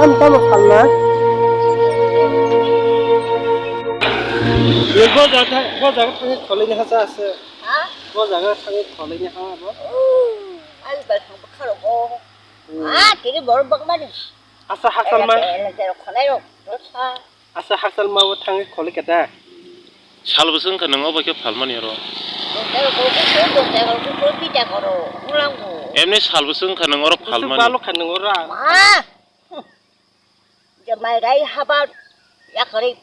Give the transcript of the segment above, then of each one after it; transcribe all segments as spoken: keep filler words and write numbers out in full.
Tamo phalna. Bo jaga, bo jaga thangwi kholaini ha cha ase. Ha? Bo jaga thangwi kholaini ha abo. Ai bai thang bwkha rogo. Hmm. Ah, tini bor bak mani. Asa hakchal ma. Ela, ela, ela, khonai rok. Asa hakchal ma bo thangwi kholi kata. Sal bwswk wngkha nwng obo khe phalmani oro? Emni sal bwswk wngkha nwng oro phalmani? Ma! Jamai rai habar yakarwi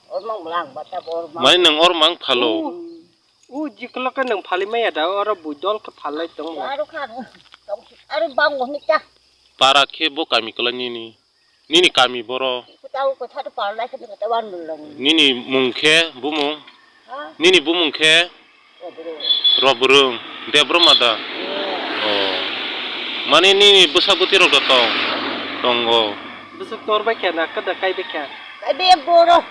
ormang bwlang bata ormang. Mani nwng ormang phalo? U, u jiklo khe nwng phali maya da, oro bui dol khe phalai tong. Aro kha, aro bango hita. Para khe bo kami kwlai nini? Nini kami boro. Kutao kotha to parlai khe kotha wan mulong. Nini mung khe bumung? Ha? Nini bumung khe? Robrung. Robrung. Debro mada. Yeah. Oh. Mani nini bwsa bwtwi rok da tong. Tongo. Bwswk tor bai khe na kada kai bai khe. Kai be boro.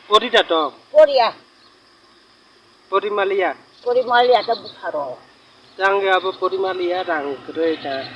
Pori da tong. Poria. Pori maliya. Pori maliya ta bwsaro. Tang ya bo pori maliya rang kwrwi ta.